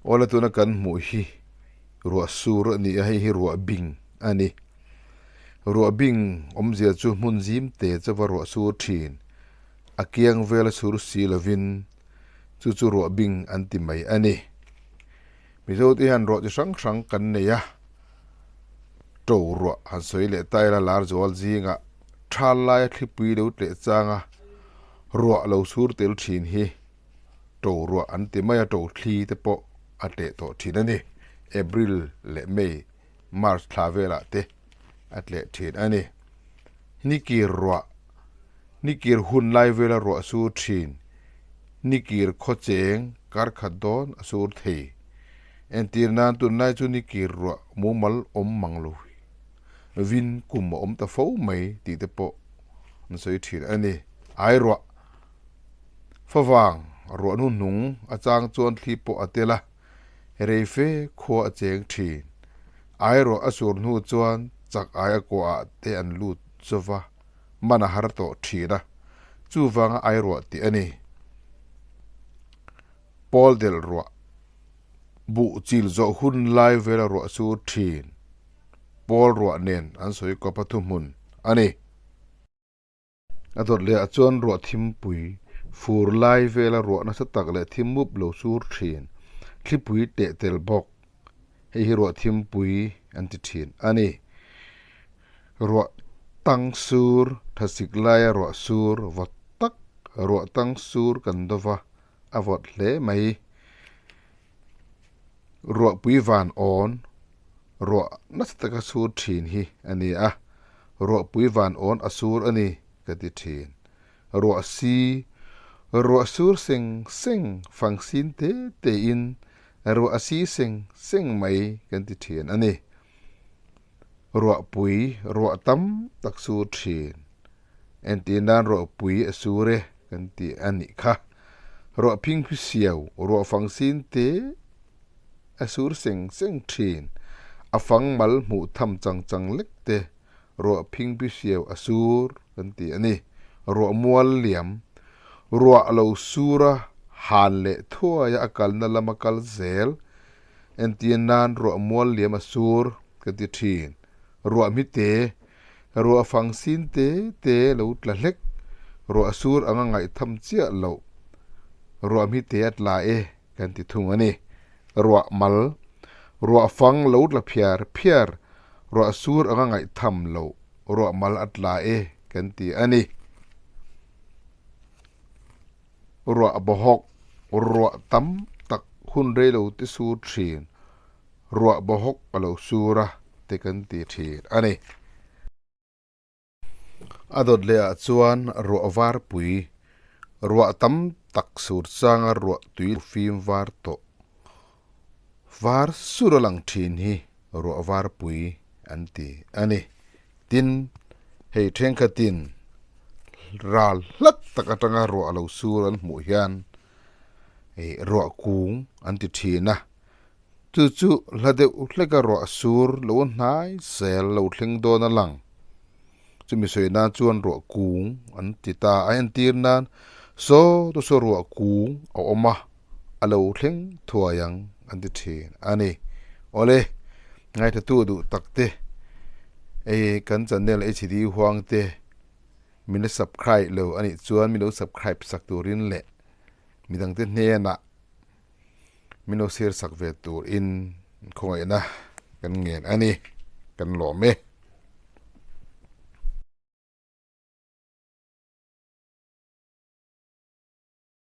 Awle tuna kan hmuh hi ruah sur a ni a, hei hi ruah bing a ni. Ruah bing awmzia chu hmun zim te chauha ruah sur thin, a kiang vela sur si lovin chu chu ruah bing an ti mai a ni. Mizo te hian ruah chi hrang hrang kan nei a, to ruah han sawi leh ta ila lar zual zingah thal laia thlipui lo tleh changa ruah lo sur tel thin hi to ruah an ti mai a, to thli te pawh a tleh tawh thin a ni. April leh May, March thla velah te a tleh thin a ni. Nikir ruah, Nikir hun lai vela ruah sur thin, nikir khaw cheng kar khat dawn a sur thei. Entir nan tunlai chu nikir ruah mumal awm mang lo vin kum a awm ta fo mai tih te pawh an sawi thin a ni. Ai ruah favang ruah hnuhnung a chang chuan thli pawh a tel a, reife khua a cheng thin. Ai ruah a sur hnu chuan chak ai a kuahah te an lut zova man a har tawh thin a, chuvanga ai ruah tih a ni. Pawl delh ruah buh chil zawh hun lai vela ruah sur thin pawl ruah nen an sawi kawp a thuhmun a ni. A dawt leh ah chuan ruah thimpui fur lai vela ruah nasa tak leh thim mup lo sur thin thlipui teh tel bawk. Hei hi ruah thimpui an ti thin a ni. Ruah tang sur thasik laia ruah sur vawt tak ruah tang sur kan dawva a vawt hle mai. Ruahpui van awn ruah nasa taka sur thin hi a ni a, ruahpui van awn a sur a ni ka ti thin. Ruah si, ruah sur seng seng fang sin te te in ruah a si seng seng mai kan ti thin a ni. Ruahpui ruah tam tak sur thin. Entir nan ruahpui a sur e kan ti a nih kha. Ruah phingphi siau, ruah fang sin te a sur seng seng thin. A fang mal hmuh tham chang chang lek te ruah phingphi siau a sur kan ti a ni. Ruah mual liam, ruah lo sur a han leh thuai a a kalna lama kal zel. Entir nan ruah mual liam a sur kan ti thin. Ruah hmi te Ruah fang sin te te lo tla hlek, ruah sur anga ngaihtham chiah loh, ruah hmi te a tla e kan ti thung a ni. Ruah mal, ruah fang lo tla phiar phiar, ruah sur anga ngaihtham loh, ruah mal a tla e kan ti a ni. Ruah bawhawk, ruah tam tak hun rei lo ti sur thin. Ruah bawhawk a lo sur a te kan ti thin a ni. A dawt leh ah chuan ruah var pui, ruah tam tak sur changa ruah tui fim var tawh var sur a lang thin hi ruah var pui an ti a ni. Tin, hei thenkhatin ral hlat tak atanga ruah a lo sur an hmuh hian ruah kung an ti thin a. Chu chu hla deuh hleka ruah sur lo hnai zel lo thleng dawn a lang. Chumi sawi nan chuan ruah kung an ti ta a entir nan saw chu saw ruah kung a awm a, a lo thleng thuai ang an ti thin a ni. Awle, ngaithla duh tak te, hei kan channel HD huang te min la subscribe lo a nih chuan min lo subscribe sak turin leh midangte hnenah Min lo sir sak ve tur in khawngaihna kan ngen a ni, kan lawm e.